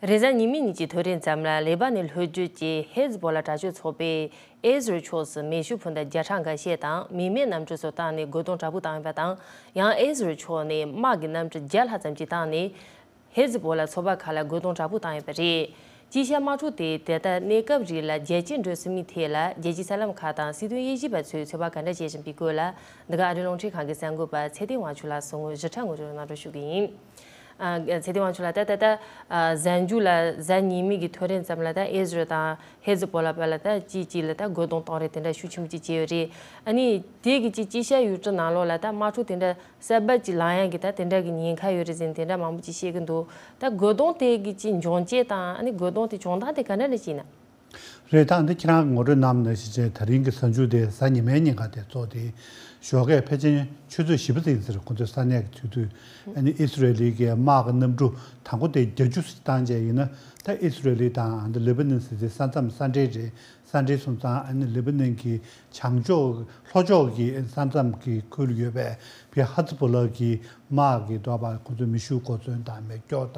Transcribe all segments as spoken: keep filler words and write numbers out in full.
རེས་གཟའ་ཉི་མའི་ཉིན་གྱི་ཐོ་རེས་མཚམས་ལ་ལེ་པ་ནན་ལྷོ་རྒྱུད་ཀྱི་ཧེ་ཛི་བོ་ལ་དྲག་སྤྱོད་ཚོགས་པས་ཨེ་ཟི་རལ་ཕྱོགས་སུ་མེ་ཤུགས་འཕུར་མདའ་བརྒྱ་ཕྲག་འགའ་ཤས་དང་མི་མེད་གནམ་གྲུ་སོགས་བཏང་ནས་རྒོལ་རྡུང་དྲག་པོ་བཏང་ཡོད་པ་དང་། ཡང་ཨེ་ཟི་རལ་ཕྱོགས་ནས་དམག་གི་གནམ་གྲུ་བརྒྱ་ལྷག་ཙམ་ཞིག་བཏང་ནས། ཧེ་ཛི་བོ་ལ་ཚོགས་པ་ཁག་ལ་རྒོལ་རྡུང་དྲག་པོ་བཏང་ཡོད་པ་རེད། དཀྱིལ་ཤར་དམག་འཁྲུག་དེ་ད་ལྟ་གནས་སྐབས་རིང་ལ་རྒྱལ་སྤྱིར་འགྲོ་སྲིད་མིན་ཐད་ལ་རྒྱལ་སྤྱིའི་གསར་ལམ་ཁག་དང་སྲིད་དོན་དབྱེ་ཞིབ་པ་ཚོས་ཚོད་དཔག་ག་འདྲ་བྱེད་བཞིན་པའི་སྐོར་ལ། འདི་ག་ཨ་རིའི་རླུང་འཕྲིན་ཁང་གི་གསར་འགོད་པ་ཚེ་བརྟན་དབང་ཕྱུག་ལགས་སུ་ངོས་ཞིབ་ཕྲ་ངོ་སྤྲོད་གནང་རོགས་ཞུ་གི་ཡིན། ཨ། ཚེ་བརྟན་དབང་ཕྱུག་ལགས། ད་ད་ད་ཨ་གཟའ་མཇུག་ལ་གཟའ་ཉི་མའི་གི་ཐོ་རེས་མཚམས་ལ་ད་ཨེ་ཟི་རལ་དང་ཧེ་ཛི་བོ་ལ་བར་ལ་ད་གཅིག་གཅིག་ལ་ད་རྒོལ་རྡུང་གཏོང་རེས་དེ་འདྲ་ཤུགས་ཆེན་པོ་ཅིག་བྱས་ཡོད་རེད། ཨ་ནི་དེ་གི་ཅིག་དཀྱིལ་ཤར་ཡུལ་གྲུ་ནང་ལོགས་ལ་ད་དམག་འཁྲུག་དེ་འདྲ་གསར་པ་ཅིག་ལངས་ཡག་གི་ད་དེ་འདྲ་གི་ཉེན་ཁ་ཡོད་རེད་ཟེར་ནས་དེ་འདྲ་མང་པོ་ཅིག་བཤད་གི་འདུག་ད་རྒོལ་རྡུང་དེ་གི་ཅིག་འབྱུང་རྐྱེན་དང་ཨ་ནི་རྒོལ་རྡུང་དེ་བྱུང་སྟངས་དེ་ག་འདྲ་ནས་ཅིག་ཡིན་ན། རེད། ད་འདི་ཁྱེད་རང་གི་ངོ་སྤྲོད་གནང་ནང་བཞིན་བྱས། ད་རིང་གི་གཟའ་མཇུག་དེ་གཟའ་ཉི་མའི་ཉིན་ཀ་དེ་ཚོ་དེ་ཞོགས་ཀས་ཕལ་ཆེར་ཆུ་ཚོད་བཞི་པ་ཙམ་ཟེར། ཁོང་ཚོའི་ས་གནས་ཀྱི་དུས་ཚོད། ཨ་ནི་ཨི་སི་རེལ་གྱི་དམག་གི་གནམ་གྲུ་དང་པོ་དེ་བརྒྱད་ཅུ་ཙམ་བཏང་བྱས་ཡིན་ན། ད་ཨི་སི་རེལ་དང་ཨ་ནི་ལེ་པ་ནན་ཟེར་དེ་ས་མཚམས་ས་འབྲེལ་རེད། ས་འབྲེལ་སོང་ཙང་ཨ་ནི་ལེ་པ་ནན་གྱི་བྱང་ཕྱོགས་ལྷོ་ཕྱོགས་ཀྱི་ས་མཚམས་ཀྱི་ཁུལ་ཡོད་པའི་བའི་ཧ་ཛི་བོ་ལ་གི་དམག་གི་འདྲ་པོ་ཁོང་ཚོས་མེ་ཤུགས་གོ་མཚོན་དང་མེ་སྒྱོགས་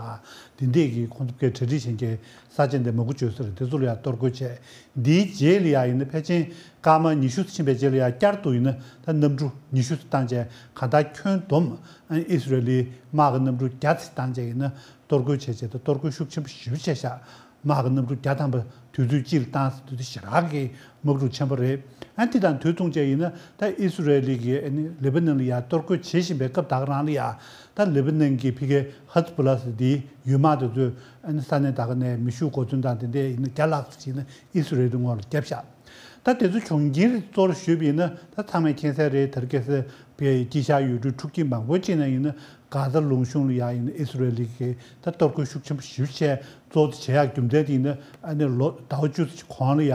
དང་དེ་འདྲས་ཀྱི་ཁོང་ཚོ་གི་གྲ་སྒྲིག་བྱེད་མཁན་ས་ཆ་འདི་མང་པོ་བྱོས་ས་རེད། དེ་ཚོ་ལ་ཡང་གཏོར་རྒོལ་བྱས། འདིའི་རྗེས་ལ་ཡང་ཡིན་ན་ཕལ་ཆེར་སྐར་མ་ཉི་ཤུ་ཕྱིན་པའི་རྗེས་ལ་ཡང་བསྐྱར་དུ་ཡིན་ན་ད་གནམ་གྲུ་ཉི་ཤུ་བཏང་བྱས། གང་ལྟར་ཁྱོན་བསྡོམས་ཨ་ཨི་སི་རེལ་ལི་དམག་གི་གནམ་གྲུ་བརྒྱ་ཙམ་བཏང་བྱས་ཡིན་ན་གཏོར་རྒོལ་བྱས་བྱས། ད་གཏོར་རྒོལ་ཤུགས་ཆེན་པོ་ཞེ་པོ་བྱས་ཤག་དམག་གི་གནམ་གྲུ་བརྒྱ་ཐམ་པ་དུས་ཚོད་གཅིག་ལ་བཏང་ཟེར་དུས་དེ་ཞེ་དྲག་གི་དམག་འཁྲུག་ཆེན་པོ་རེད། ཨ་དེ་དང་དུས་མཚུངས་བྱས་ཡིན་ན་ད་ཨི་སི་རེལ་གྱིས་ཨ་ནི་ལེ་པ་ནན་ལ་ཡ་གཏོར་རྒོལ་བྱེད་བཞིན་པའི་སྐབས་དག་རང་ལ་ཡ། ད་ལེ་པ་ནན་གྱི་ཕ་གིའི་ཧ་ཛི་བུ་ལ་ཟེར་དེའི་ཡུལ་དམག་དེ་ཚོས་ཨ་ནི་ས་གནས་དག་ནས་མེ་ཤུགས་གོ་མཚོན་དང་དེ་འདྲས་ཡིན་ན་བརྒྱ་ལྷག་ཙམ་ཞིག་ནི་ཨི་སི་རེལ་གྱི་ངོས་ལ་བརྒྱབ་ཤག་ད་དེ་ཚོ་བྱུང་རྐྱེན་གཙོ་བོར་ཞུས་པ་ཡིན་ན་ད་ཚང་མས་མཁྱེན་གསལ་རེད། དེ་རིང་ཁ་སང་པའི་དཀྱིལ་ཤར་ཡུལ་གྲུའི་འཁྲུག་རྐྱེན་མང་པོ་ཅིག་ནང་ཡིན་ན་གྷ་ཛ་ལུང་གཤོང་ལ་ཡ་ཡིན་ན་ཨི་སི་རེལ་གྱིས་ད་གཏོར་རྒོལ་ཤུགས་ཆེན་པོ་ཞེ་པོ་བྱས། གཙོ་བོ་དེ་བྱེད་ཡག་རྒྱུ་མཚན་དེ་ཡིན་ན་ཨ་ནི་ལོ་ཟླ་བ་བཅུ་ཙམ་གོང་ལ་ཡ་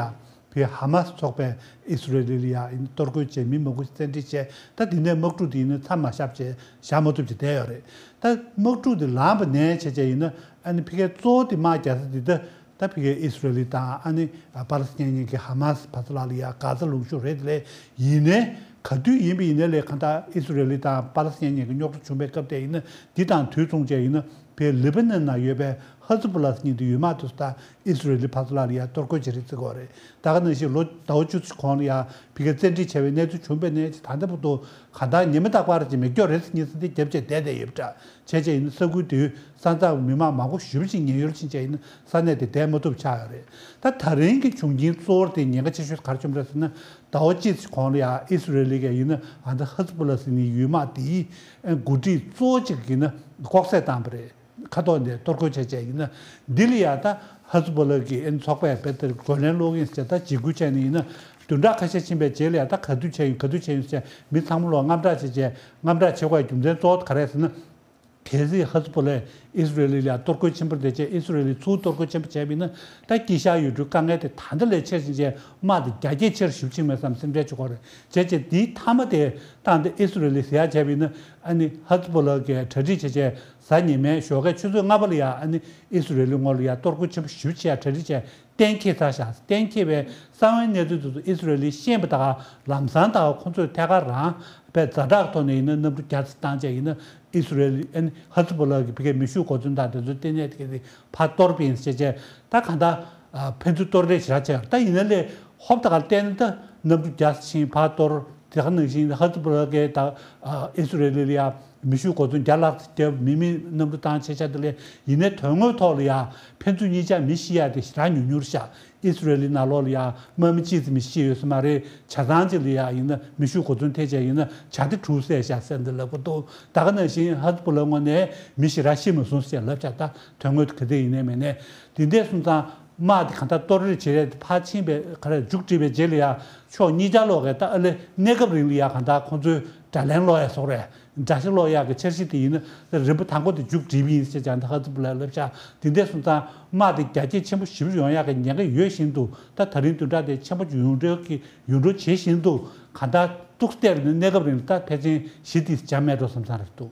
པའི་ཧ་མ་སི་ཚོགས་པས་ཨི་སི་རེལ་ལ་ཡ་ཡིན་ན་གཏོར་རྒོལ་བྱས། མི་མང་པོ་བཙན་ཁྲིད་བྱས། ད་དེ་ནས་དམག་འཁྲུག་དེ་ཡིན་ན་མཚམས་མ་བཞག་བྱས་བཞག་མ་ཐུབ་ཅིག་བསྡད་ཡོད་རེད། ད་དམག་འཁྲུག་དེ་ལངས་པ་ནས་བྱས་བྱས་ཡིན་ན་ཨ་ནི་ཕ་གིའི་གཙོ་བོ་དེ་དམག་རྒྱག་ས་དེ་ད། ད་ཕ་གིའི་ཨི་སི་རེལ་དང་ཨ་ནི་པ་ལི་སི་ཐན་གཉིས་ཀྱི་ཧ་མ་སི་བ་ཚོ་ལ་ལ་ཡ་གྷ་ཛ་ལུང་གཤོང་རེད། དེ་ལས་ཡིན་ནའི་ག་དུས་ཡིན་པ་ཡིན་ནའི་ལས་གང་ལྟར་ཨི་སི་རེལ་དང་པ་ལི་སི་ཐན་གཉིས་ཀྱི་རྙོག་དྲ་བྱུང་བའི་སྐབས་དེ་ཡིན་ན་འདི་དང་དུས་མཚུངས་བྱས་ཡིན་ན་པའི་ལེ་པ་ནན་ནང་ཡོད་པའི་ཧ་ཛི་བུ་ལ་གཉིས་དེ་ཡུལ་དམག་དེ་ཚོ་དང་ཨི་སི་རེལ་བ་ཚོ་ལ་ལ་ཡ་གཏོར་རྒོལ་བྱེད་རེས་བྱེད་ཀྱི་ཡོད་རེད། ད་ག་ནང་བཞིན་ལོ་ཟླ་བ་བཅུ་ཙམ་གོང་ལ་ཡ་ཕ་གིར་བཙན་ཁྲིད་བྱས་པའི་གནས་ཚུལ་བྱུང་བའི་ནས་ད་ལྟ་བར་དུ་གང་ལྟར་ཉི་མ་རྟག་པར་གྱི་མེ་སྒྱོགས་རེ་ཟེར་གཉིས་ཟེར་འདི་བརྒྱབ་བྱས་བསྡད་བསྡད་ཡོད་པ་འདྲ། བྱས་བྱས་ཡིན་ན་ས་ཁུལ་དེའི་ས་མཚམས་མི་མང་མང་པོ་ཞེ་པོ་ཅིག་ཉེན་གཡོལ་ཕྱིན་བྱས་ཡིན་ན་ས་གནས་དེ་བསྡད་མ་ཐུབ་ཆགས་ཡོད་རེད། ད་ད་རིང་གི་བྱུང་རྐྱེན་གཙོ་བོ་དེ་ཉེན་ཁ་ཆེ་ཤོས་ག་རེ་བྱུང་རེད་ཟེར་ན། ཟླ་བ་གཅིག་ཙམ་གོང་ལ་ཡ་ཨི་སི་རེལ་གྱིས་ཡིན་ན་ཨ་ད་ཧ་ཛི་བུ་ལ་ཟེར་ནི་ཡུལ་དམག་དེའི་འགོ་ཁྲིད་གཙོ་བོ་གཅིག་ཡིན་ན་ལྐོག་བསད་བཏང་བ་རེད། མཁའ་ཐོག་ནས་གཏོར་རྒོལ་བྱས་བྱས་ཡིན་ན། འདི་ལ་ཡ་ད་ཧ་ཛི་བུ་ལ་གི་ཨེ་ཚོགས་པས་དཔེ་དེར་རྒོལ་ལན་སློག་གིན་ཟེར་ད་འཇིགས་སྐུལ་བྱས་ནས་ཡིན་ན། བདུན་ཕྲག་ཁ་ཤས་ཕྱིན་པའི་རྗེས་ལ་ཡ་ད་ག་དུས་བྱས་ཡིན་ག་དུས་བྱས་ཡིན་ཟེར་མི་ཚང་མ་ལོག་དངངས་སྐྲག་བྱས་བྱས་དངངས་སྐྲག་བྱེད་དགོས་རྒྱུ་མཚན་གཙོ་བོ་ག་རེ་ཟེར་ན། གལ་སྲིད་ཧ་ཛི་བུ་ལས་ཨི་སི་རེལ་ལ་གཏོར་རྒོལ་ཆེན་པོ་དེ་བྱས་ཨི་སི་རེལ་ཚུར་གཏོར་རྒོལ་ཆེན་པོ་བྱས་པ་ཡིན་ན་ད་དཀྱིལ་ཤར་ཡུལ་གྲུའི་དཀའ་ངལ་དེ་ད་ལྟ་ལས་ཆེར་ཕྱིན་བྱས་དམག་དེ་རྒྱ་སྐྱེད་ཆེར་ཞིབ་ཕྱིན་མེད་བསམ་སེམས་ཁྲལ་བྱེད་དགོས་རེད། བྱས་བྱས་དེའི་མཐའ་མ་དེ་ད་ལྟ་ཨི་སི་རེལ་ཟེར་ཡག་བྱས་པ་ཡིན་ན་ཨ་ནི་ཧ་ཛི་བུ་ལ་གིས་གྲ་སྒྲིག་བྱས་བྱས་གཟའ་ཉི་མའི་ཞོགས་ཀའི་ཆུ་ཚོད་ལྔ་པ་ལ་ཡ་ཨ་ནི་ཨི་སི་རེལ་ངོས་ལ་ཡ་གཏོར་རྒོལ་ཆེན་པོ་ཞིབ་བྱས་ཡ་གྲ་སྒྲིག་བྱས། གཏན་འཁེལ་ཚར་ཤག་གཏན་འཁེལ་བའི་གསང་བའི་གནས་ཚུལ་དེ་ཚོ་ཨི་སི་རེལ་ལ་ཤེས་པ་དང་ལམ་སང་ད་ཁོང་ཚོས་ཐད་ཀར་རང་པའི་ཛ་དྲག་ཐོག་ནས་ཡིན་ན་གནམ་གྲུ་བརྒྱ་ཙམ་བཏང་བྱས་ཡིན་ན་ཨི་སི་རེལ་ཨན་ཧ་ཛི་བུ་ལ་གི་ཕ་གིའི་མེ་ཤུགས་གོ་མཚོན་དང་དེ་ཚོའི་ལྟེ་གནས་དེ་ག་ཕར་གཏོར་པ་ཡིན་ཟེར་བྱས་ད་གང་ལྟར་ཕན་ཚུན་གཏོར་རེས་ཞེ་དྲག་བྱས་ཡོད། ད་ཡིན་ན་ལས་ཧོབ་ད་ག་བལྟས་ན་ད་གནམ་གྲུ་བརྒྱ་ཕྱིན་ཕར་གཏོར། དེ་ག་ནང་བཞིན་ཧ་ཛི་བུ་ལ་གིས་ད་ཨི་སི་རེལ་ལ་ཡ། མེ་ཤུགས་གོ་མཚོན་བརྒྱ་ལྷག་ཙམ་བརྒྱབ། མི་མེད་གནམ་གྲུ་བཏང་བྱས་བྱས་དེ་ལས་ཡིན་ནའི་དོན་དངོས་ཐོག་ལ་ཡ་ཕན་ཚུན་གཉིས་ཆ་མི་ཤི་ཡ་དེ་ཞེ་དྲག་ཉུང་ཉུང་རེད་ཤག་ཨི་སི་རེལ་ནང་ལོགས་ལ་ཡ་དམག་མི་གཅིག་ཙམ་མི་ཤི་ཡོད་ས་མ་རེད། ཆ་ཚང་གཅིག་ལ་ཡ་ཡིན་ན་མེ་ཤུགས་གོ་མཚོན་ཐེབས་བྱས་ཡིན་ན་བྱ་དེ་དྲུག་བསད་ཤག་ཟེར་འདི་ལབ་ཀྱི་འདུག་ད་ག་ནང་བཞིན་ཧ་ཛི་བུ་ལ་ངོས་ནས་མི་ཞེ་དྲག་ཤི་མ་སོང་ཟེར་ལབ་ཤག་ད་དོན་དངོས་དེ་ག་དེ་ཡིན་ནའི་མིན་ནའི་དེ་འདྲས་སོང་ཙང་། དམག་དེ་གང་ལྟར་གཏོར་རེས་བྱེད་རེས་ཕར་ཕྱིན་པའི་ག་རེ་མཇུག་སྒྲིལ་བའི་རྗེས་ལ་ཡ་ཕྱོགས་གཉིས་ཆར་ལོག་གི་ད་ཨ་ལེ་གནས་སྐབས་རིང་ལ་ཡ་གང་ལྟར་ཁོང་ཚོའི་དགྲ་ལན་སློག་ཡ་སོགས་རེད། དགྲ་ཤ་སློག་ཡ་གི་འཆར་གཞི་དེ་ཡིན་ན་རིམ་པ་དང་པོ་དེ་མཇུག་སྒྲིལ་བ་ཡིན་ཟེར་ཀྱང་ད་ཧ་ཙི་པུ་ལ་ལབ་ཤག་དེ་འདྲས་སོང་ཙང་དམག་དེ་རྒྱ་སྐྱེད་ཆེན་པོ་ཞེ་པོ་ཡོང་ཡ་གི་ཉེན་ཁ་ཡོད་བཞིན་དུ་ད་ད་རིང་བདུན་ཕྲག་དེ་ཆེན་པོ་ཡོང་འགྲོ་གི་ཡོང་འགྲོ་བྱེད་བཞིན་དུ་གང་ལྟར་ཏོག་ཙམ་ནི་གནས་སྐབས་རིང་ལ་ད་ཕལ་ཆེར་ཞི་བདེ་འཇགས་མེད་འགྲོ་བསམ་ས་རེད་འདུག་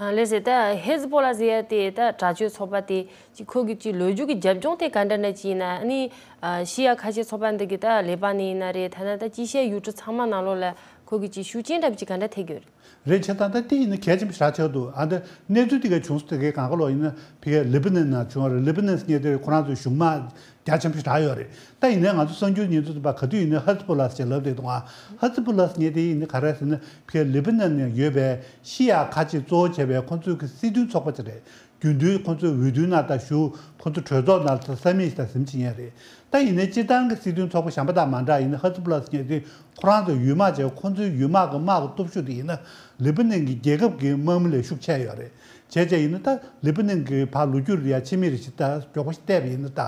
ཨ་ལགས་སེ། ད་ཧེ་ཛི་བོ་ལ་ཟེར་ཡ་དེ་ད་དྲག་སྤྱོད་ཚོགས་པ་དེ་ཅིག་ཁོ་གི་ཅིག་ལོ་རྒྱུས་ཀྱི་རྒྱབ་ལྗོངས་དེ་ག་འདྲ་འདྲ་ཅིག་ཡིན་ན། ཨ་ནི་ཨ་ཤི་ཡ་ཁ་ཤས་ཚོགས་པ་འདི་གི་ད་ལེ་པ་ནན་ཡིན་ན་རེད། ཐ་ན་ད་དཀྱིལ་ཤར་ཡུལ་གྲུ་ཚང་མ་ནང་ལོགས་ལ་ཁོ་གི་ཅིག་ཤུགས་རྐྱེན་འདྲ་པོ་ཅིག་ག་འདྲ་ཐེབས་ཀྱི་ཡོད་རེད། རེད། བྱས་ཙང་ད་དེ་ཡིན་ན་གལ་ཆེན་པོ་ཞེ་དྲག་ཆགས་འདུག་ཨ་འདི་གནས་ཚུལ་དེ་ག་བྱུང་སོང་། དེ་གའི་གང་ག་ལོག་ཡིན་ན་ཕ་གིའི་ལི་བི་ནན་ནང་བྱུང་བ་རེད། ལི་བི་ནན་ཟེར་མཁན་དེ་ཁོ་རང་ཚོའི་གཞུང་དམག་རྒྱ་ཆེན་པོ་ཞེ་དྲག་ཡོད་རེད། ད་ཡིན་ནའི་ང་ཚོ་གསར་འགྱུར་ཉན་དུས་ཙམ་པ་ག་དུས་ཡིན་ན་ཧ་ཛི་བྷོ་ལ་ཟེར་ལབ་བསྡད་འདུག་ཨ་ཧ་ཛི་བྷོ་ལ་ཟེར་མཁན་དེ་ཡིན་ན་ག་རེ་ཟེར་ན་ཕ་གིའི་ལི་བི་ནན་ནང་ཡོད་པའི་ཤི་ཡ་ཁ་ཆེ་གཙོ་བོ་བྱས་པའི་ཁོ་ཚོའི་གི་སྲིད་དོན་ཚོགས་པ་ཅིག་རེད། རྒྱུན་མཐུན་ཁོ་ཚོའི་འོས་བསྡུའི་ནང་ད་ཞུགས། ཁོ་ཚོ་གྲོས་ཚོགས་ནང་ད་ས་མིག་ད་ཟིན་བྱེད་མཁན་རེད། ད་ཡིན་ནའི་སྤྱིར་བཏང་གི་སྲིད་དོན་ཚོགས་པ་གཞན་པ་དང་མ་འདྲ། ཡིན་ན་ཧ་ཛི་བྷོ་ལ་ཟེར་མཁན་དེ་ཁོ་རང་ཚོའི་ཡུལ་དམག་བྱས། ཁོ་ཚོའི་ཡུལ་དམག་གི་དམག་གི་སྟོབས་ཤུགས་དེ་ཡིན་ན་ལི་བི་ནན་གྱི་རྒྱལ་ཁབ་ཀྱི་དམག་མི་ལས་ཤུགས་ཆེ་ཡོད་རེད། བྱས་བྱས་ཡིན་ན་ད་ལི་བི་ནན་གྱི་ཕར་ལོ་རྒྱུས་ལ་ཡ་ཕྱི་མིག་རེ་ཞིག་ད་མགྱོགས་པོ་ཞིག་བལྟས་པ་ཡིན་ན། ད་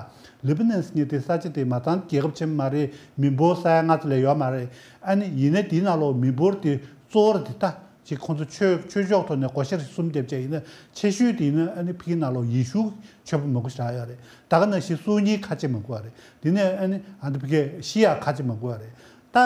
ལི་བི་ནན་ཟེར་མཁན་དེ་ས་ཆ་དེ་མ་ཚང་རྒྱལ་ཁབ་ཆེན་པོ་མ་རེད། མི་འབོར་ས་ཡ་ལྔ་ཙམ་ལས་ཡོད་མ་རེད། ཨ་ནི་ཡིན་ནའི་དེའི་ནང་ལོགས་མི་འབོར་དེ་གཙོ་བོ་དེ་ད་ཅིག་ཁོང་ཚོ་ཆོས་ཆོས་ཕྱོགས་ཐོག་ནས་བགོ་བཤའ་རེ་གསུམ་བརྒྱབ་བྱས་ཡིན་ན་ཆེ་ཤོས་དེ་ཡིན་ན་ཨ་ནི་ཕ་གིའི་ནང་ལོགས་ཡེ་ཤུ་ཆོས་པ་མང་པོ་ཞེ་དྲག་ཡོད་རེད། ད་ག་ནང་བཞིན་སུ་ཉི་ཁ་ཆེ་མང་པོ་ཡོད་རེད། དེ་ནས་ཨ་ནི་ཨ་ནི་ཕ་གིའི་ཤི་ཡ་ཁ་ཆེ་མང་པོ་ཡོད་རེད། ད་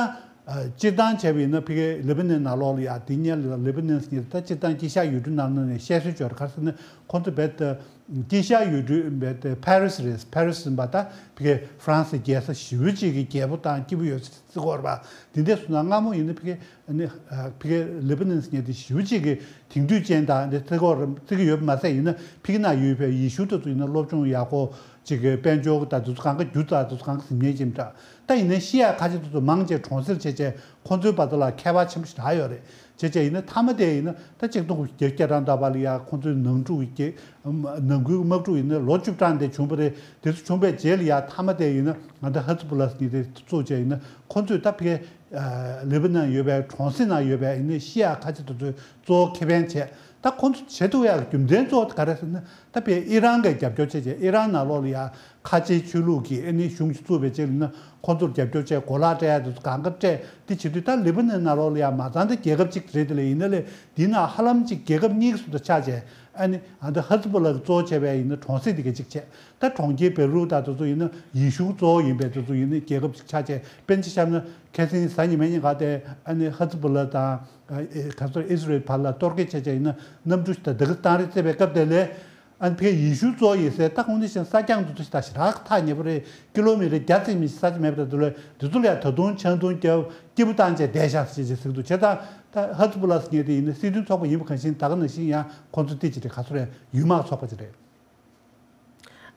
ཨ་སྤྱིར་བཏང་བྱས་པ་ཡིན་ན་ཕ་གིའི་ལི་བི་ནན་ནང་ལོགས་ལ་ཡ་དེ་ཉིད་ལ་ལི་བི་ནན་ཟེར་མཁན་དེ་ད་སྤྱིར་བཏང་དཀྱིལ་ཤར་ཡུལ་གྲུའི་ནང་ནང་ནས་བཤད་སྲོལ་ཅིག་ཡོད་རེད། ག་རེ་ཟེར་ན་ཁོང་ཚོ་རྦད་དེ་དཀྱིལ་ཤར་ཡུལ་གྲུའི་རྦད་དེ་ཕ་རི་སི་རེད། ཕ་རི་སི་ཟེར་བ་ད་ཕ་གིའི་ཧྥ་རན་སི་རྒྱལ་ས་ཞེ་པོ་ཅིག་གི་རྒྱལ་པོ་དང་སྐྱིད་པོ་ཡོད་ཟེར་གྱི་ཡོད་རེད་པ། དེ་འདྲ་སོང་ན་སྔ་མོ་ཡིན་ན་ཕ་གིའི་ཨ་ནི་ཨ་ཕ་གིའི་ལི་བི་ནན་ཟེར་མཁན་དེ་ཞེ་པོ་ཅིག་གི་དེང་དུས་ཅན་དང་འདི་བརྩི་གི་ཡོད་རེད། བརྩི་གི་ཡོད་པ་མ་ཟད་ཡིན་ན་ཕ་གི་ནང་ཡོད་པའི་ཡེ་ཤུ་དེ་ཚོ་ཡིན་ན་སློབ་སྦྱོང་ཡག་པོ་ཅིག་གི་དཔལ་འབྱོར་དང་དེ་ཚོ་གང་ག་རྒྱུ་དང་དེ་ཚོ་གང་ག་ཟིན་མཁན་ཅིག་འདྲ། ད་ཡིན་ན་ཤི་ཡ་ཁ་ཆེ་དེ་ཚོ་མང་ཆེ་གྲོང་གསེབ་བྱས་བྱས་ཁོང་ཚོའི་བར་དུ་ལ་ཁྱད་པར་ཆེན་པོ་ཞེ་དྲག་ཡོད་རེད། བྱས་བྱས་ཡིན་ན་མཐའ་མ་དེ་ཡིན་ན་ད་ཆིག་སྟོང་དགུ་བརྒྱ་བརྒྱད་ཅུ་གྱ་གྲངས་ལྟ་བུ་ལ་ཡ་ཁོང་ཚོའི་ནང་འཁྲུག་གི་ནང་ཁུལ་དམག་འཁྲུག་ཡིན་ན་ལོ་བཅུ་གྲངས་དེ་བྱུང་བ་རེད། དེ་ཚོ་བྱུང་བའི་རྗེས་ལ་ཡ་མཐའ་མ་དེ་ཡིན་ན་ང་ཚོ་ཧ་ཛི་བྷོ་ལ་ཟེར་མཁན་དེ་བཙུགས་བྱས་ཡིན་ན་ཁོང་ཚོས་ད་ཕ་གི་ལི་བི་ནན་ཡོད་པའི་གྲོང་གསེབ་ནང་ཡོད་པའི་ཡིན་ན་ཤི་ཡ་ཁ་ཆེ་དེ་ཚོའི་གཙོ་བོ་ཁེ་ཕན་བྱས། ད་ཁོང་ཚོ་བྱེད་ཐུབ་ཡག་གི་རྒྱུ་མཚན་གཙོ་བོ་དེ་ག་རེ་ཟེར་ན་ད་ཕ་གི་ཨི་རན་གྱིས་རྒྱབ་སྐྱོར་བྱས་བྱས་ཨི་རན་ནང་ལོགས་ལ་ཡ་ཁ་ཆེའི་ཆོས་ལུགས་ཀྱི་ཨ་ནི་གཞུང་ཞིག་བཙུགས་པའི་རྗེས་ལ་ཡིན་ན་ཁོང་ཚོར་རྒྱབ་སྐྱོར་བྱས་གོ་ལག་སྤྲད་ཡ་དེ་ཚོ་གང་ག་སྤྲད། དེ་བྱེད་དུས་ད་ལི་བི་ནན་ནང་ལོགས་ལ་ཡ་མ་ཚང་ད་རྒྱལ་ཁབ་གཅིག་རེད། དེ་ལ་ཡིན་ན་ལས་དེའི་ནང་ཧ་ལམ་གཅིག་རྒྱལ་ཁབ་གཉིས་ཀྱི་སུ་ད་ཆགས་བྱས། ཨ་ནི་ཨ་ད་ཧ་ཛི་བྷོ་ལ་གི་གཙོ་བོ་བྱས་པའི་ཡིན་ན་གྲོང་གསེབ་དེ་ག་གཅིག་བྱས། ད་གྲོང་ཁྱེར་བེ་རུད་དང་དེ་ཚོ་ཡིན་ན་ཡེ་ཤུ་གཙོ་བོ་ཡིན་པའི་དེ་ཚོ་ཡིན་ན་རྒྱལ་ཁབ་ཅིག་ཆགས་བྱས། དཔེར་ན་ཆ་བཞག་ན་ཁ་སང་གཟའ་ཉི་མའི་ཉིན་ག་དེ་ཨ་ནི་ཧ་ཛི་བྷོ་ལ་དང་ཨ་ཨེ་ག་ཚོད་ཨི་སི་རེལ་བར་ལ་གཏོར་རྒོལ་བྱས་བྱས་ཡིན་ན་གནམ་གྲུ་ཞིག་ད་ད་ག་བཏང་རེས་བྱས་པའི་སྐབས་དེ་ལས། ཨ་ནི་ཕ་གི་ཡེ་ཤུ་གཙོ་བོ་ཡིན་ཟེར། ད་དངོས་གནས་བྱས་ན་ས་རྐྱང་དེ་ཚོ་ཞིག་ད་ཞེ་དྲག་ཐག་ཉེ་པོ་རེད། ཀི་ལོ་མི་ཊར་བརྒྱ་ཙམ་མི་ཞིག་ས་ཆ་མེད་པ་དེ་ཚོ་ལས་དེ་ཚོ་ལ་ཡ་ད་དུང་ཆང་འཐུང་རྒྱབ་སྐྱིད་པོ་བཏང་བྱས་བསྡད་ཤག་ཅེས་ཅེས་ཟེར་གྱི་འདུག་བྱས་ཙང་ད་ཧ་ཛི་བྷོ་ལ་ཟེར་མཁན་དེ་ཡིན་ན་སྲིད་དོན་ཚོགས་པ་ཡིན་པ་གང་ཤེས། ད་ག་ནང་བཞིན་ཡང་ཁོང་ཚོ་དེ་ཅིག་རེད། ག་ཚོད་རེད། ཡུལ་དམག་ཚོགས་པ་ཅིག་རེད།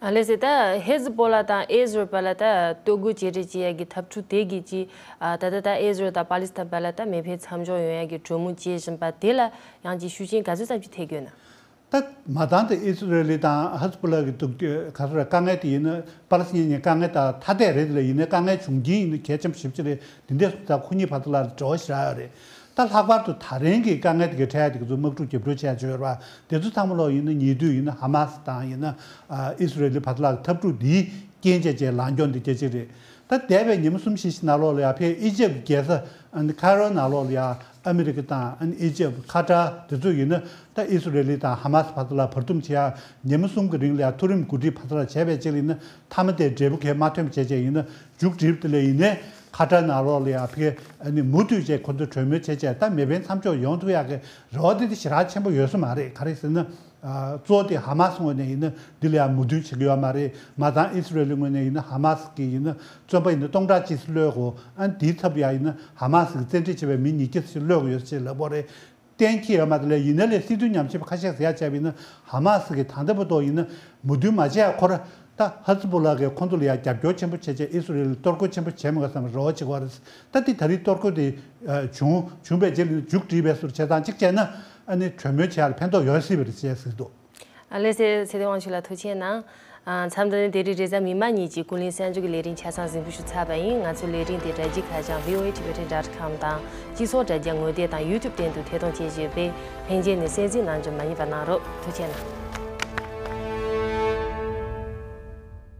ཨ་ལེ་སེ་ད་ཧེ་ཛི་བྷོ་ལ་དང་ཨི་སི་རེལ་བར་ལ་ད་གཏོར་རྒོལ་བྱེད་རེས་བྱེད་ཡ་གི་འཐབ་འཁྲུག་དེ་གི་ཅི་ཨ་ད་ད་ད་ཨི་སི་རེལ་དང་པ་ལི་སི་ཐན་བར་ལ་ད་མེ་འཕེན་མཚམས་འཇོག་ཡོང་ཡ་གི་གྲོས་མོལ་བྱེད་བཞིན་པ་དེ་ལ་ཡང་ཅིག་ཤུགས་རྐྱེན་ག་ཚོད་ཙམ་ཅིག་ཐེབས་ཀྱི་ཡོད་ན། ད་མ་འདང་དེ་ཨི་སི་རེལ་དང་ཧ་ཛི་བྷོ་ལ་གི་འདུག་ག་ཚོད་རེད། དཀའ་ངལ་དེ་ཡིན་ན་པ་ལི་སི་ཐན་གྱི་དཀའ་ངལ་དང་ཐ་དད་རེད། དེ་ལ་ཡིན་ན་དཀའ་ངལ་བྱུང་རྐྱེན་ཡིན་ན་གལ་ཆེན་པོ་ཞེ་པོ་ཅིག་རེད། དེ་འདྲས་སོང་ཙང་ཁོ་གཉིས་བར་དུ་ལ་འབྲེལ་བ་ཞེ་དྲག་ཡོད་རེད། ད་ལྷག་པར་དུ་ད་རིང་གི་དཀའ་ངལ་དེ་གའི་འཕྲད་ཡ་དེ་ག་ཚོད་དམག་འཁྲུག་རྒྱབ་སྐྱོར་བྱེད་ཡ་ཅིག་ཡོད་རེད་པ། དེ་ཚོ་ཚང་མ་ལོག་ཡིན་ན་ཉེ་དུས་ཡིན་ན་ཧ་མ་སི་དང་ཡིན་ན་ཨ་ཨི་སི་རེལ་བར་དུ་ལ་འཐབ་འཁྲུག་འདིའི་རྐྱེན་བྱས་བྱས་ལངས་རྒྱུ་འདི་སྐད་ཆ་རེད། ད་འདས་པའི་ཉི་མ་གསུམ་བཞི་ཞིག་ནང་ལོགས་ལ་ཡ་ཕར་ཨི་ཇེབ་རྒྱལ་ས་ཨ་ནི་ཁ་ཡི་རོ་ནང་ལོགས་ལ་ཡ་ཨ་མི་རི་ཀ་དང་ཨ་ནི་ཨི་ཇེབ་ཁ་ཏར་དེ་ཚོ་ཡིན་ན་ད་ཨི་སི་རེལ་དང་ཧ་མ་སི་བར་དུ་ལ་བར་འདུམ་བྱེད་ཡ་ཉི་མ་གསུམ་གྱི་རིང་ལ་ཡ་མཐོ་རིམ་འགོ་ཁྲིད་བར་དུ་ལ་བྱས་པའི་རྗེས་ལ་ཡིན་ན་མཐའ་མ་དེ་འབྲས་བུ་གས་མ་ཐོན་བྱས་བྱས་ཡིན་ན། མཇུག་སྒྲིལ་དེ་ལས་ཡིན་ནའི་ཁ་ཏར་ནང་ལོགས་ལ་ཡང་ཕ་གི་ཨ་ནི་མུ་མཐུད་བྱས་ཁོ་ཚོ་གྲོས་མོལ་བྱས་བྱས་ད་མེ་འཕེན་མཚམས་འཇོག་ཡོང་ཐུབ་ཡག་གི་རེ་བ་དེ་དེ་ཞེ་དྲག་ཆེན་པོ་ཡོད་ས་མ་རེད། ག་རེ་ཟེར་ན་ཨ་གཙོ་བོ་དེ་ཧ་མ་སི་ངོས་ནས་ཡིན་ན་འདི་ལ་ཡང་མོས་མཐུན་བྱེད་ཀྱི་ཡོད་མ་རེད། མ་ཚང་ཨི་སི་རེལ་ངོས་ནས་ཡིན་ན་ཧ་མ་སི་གི་ཡིན་ན་བཙོན་པ་ཡིན་ན་སྟོང་ཕྲག་གཅིག་ཙམ་གློད་དགོས། ཨ་ནི་དེའི་ཚབ་ཡང་ཡིན་ན་ཧ་མ་སི་གི་བཙན་ཁྲིད་བྱས་པའི་མི་ཉིས་བརྒྱ་ཙམ་གློད་དགོས་ཡོད་ཅེས་ལབ་པ་རེད། གཏན་འཁེལ་ཡོད་མ་རེད་ལ། ཡིན་ན་ལས་སྲིད་དོན་ཉམས་ཞིབ་ཁ་ཤས་ཟེར་ཡ་བྱས་པ་ཡིན་ན་ཧ་མ་སི་གི་ད་ལྟ་བར་དུ་ཡིན་ན་མོས་མཐུན་མ་བྱས་ཡ་ཁོ་ར་ད་ཧ་ཛི་བྷོ་ལ་གིས་ཁོང་ཚོ་ལ་ཡ་རྒྱབ་སྐྱོར་ཆེན་པོ་བྱས་བྱས་ཨི་སི་རེལ་གཏོར་རྒོལ་ཆེན་པོ་བྱས་མི་དགོས་བསམ་རེ་བ་བྱེད་ཀྱི་ཡོད་རེད། ད་དེ་ད་རེས་གཏོར་རྒོལ་དེ་བྱུང་བྱུང་བའི་རྗེས་ལ་མཇུག་སྒྲིལ་བའི་ཟུར་བྱས་ཙང་གཅིག་བྱས་ན་ཨ་ནི་གྲོས་མོལ་བྱེད་ཡ་ལ་ཕན་ཐོགས་ཡོད་སྲིད་པ་རེད་ཅེས་ཟེར་འདུག་ཨ་ལེ་སེ་ཚེ་བརྟན་དབང་ཕྱུག་ལགས་ཐུགས་རྗེ་གནང་། ཨ་མཚམས་འདི་ནས་དེ་རིང་རེས་གཟའ་མིག་དམར་ཉིན་གྱི་ཀུན་གླེང་གསར་འགྱུར་གྱི་ལས་རིམ་ཆ་ཚང་གཟིགས་འབུལ་ཞུ་ཚར་བ་ཡིན། ང་ཚོའི་ལས་རིམ་དེ་དྲ་རྒྱའི་ཁ་བྱང་V O A Tibetan dot com དང་སྤྱི་ཚོགས་དྲ་རྒྱ་ངོ་དེབ་དང་YouTube སྟེང་དུ་ཐད་གཏོང་བྱེད་བཞིན་ཡོད་པས་ལྷན་རྒྱས་ནས་གསན་གཟིགས་གནང་རྒྱུ་མ་བསྙེལ་བ་གནང་རོགས། ཐུགས་རྗེ་གནང་།